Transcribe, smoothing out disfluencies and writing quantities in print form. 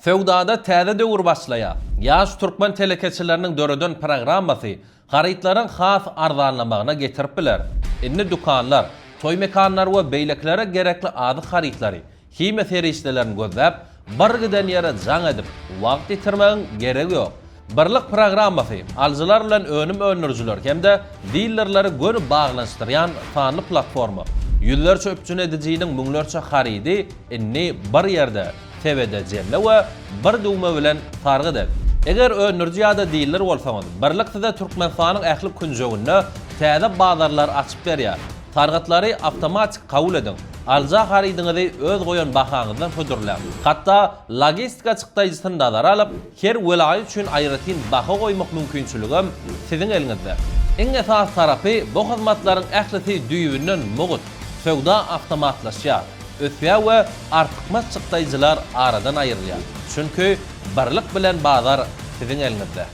Söwdada täze döwür başlaýar. Ýaş türkmen telekeçileriniň döreden programmasy harytlaryň has arzanlamagyna getirip biler. Indi dükanlar, toý mekanlary we beýlekilere gerekli azyk harytlary, himiýa serişdelerini gözläp, bir giden ýere jaň edip, wagt ýitirmegiň geregi ýok. Birlik programmasy, alyjylar bilen önüm öndürijileri hem-de dillerleri göni baglanyşdyrýan sanly platforma. Ýüzlerçe üpjün edijiniň müňlerçe harydy indi bir ýerde, sebede jemle we bir düwme bilen sargyt et. Eger öndüriji ýa-da diller bolsaňyz, Birlik size Türkmenistanyň ähli künjeginde täze bazarlary açyp berýär. Sargytlary awtomatik kabul ediň, alyja harydyňyzy öz goýan bahaňyzdan hödürläň. Hatda logistika çykdaýjysyny nazara alyp, her welaýat üçin aýratyn baha goýmak mümkinçiligem siziň eliňizde. Iň esasy tarapy, bu hyzmatlaryň ählisi düýbünden mugt, söwda awtomatlaşýar, ösýär we artykmaç çykdaýjylar aradan aýrylýar. Çünki birlik bilen bazar siziň eliňizde.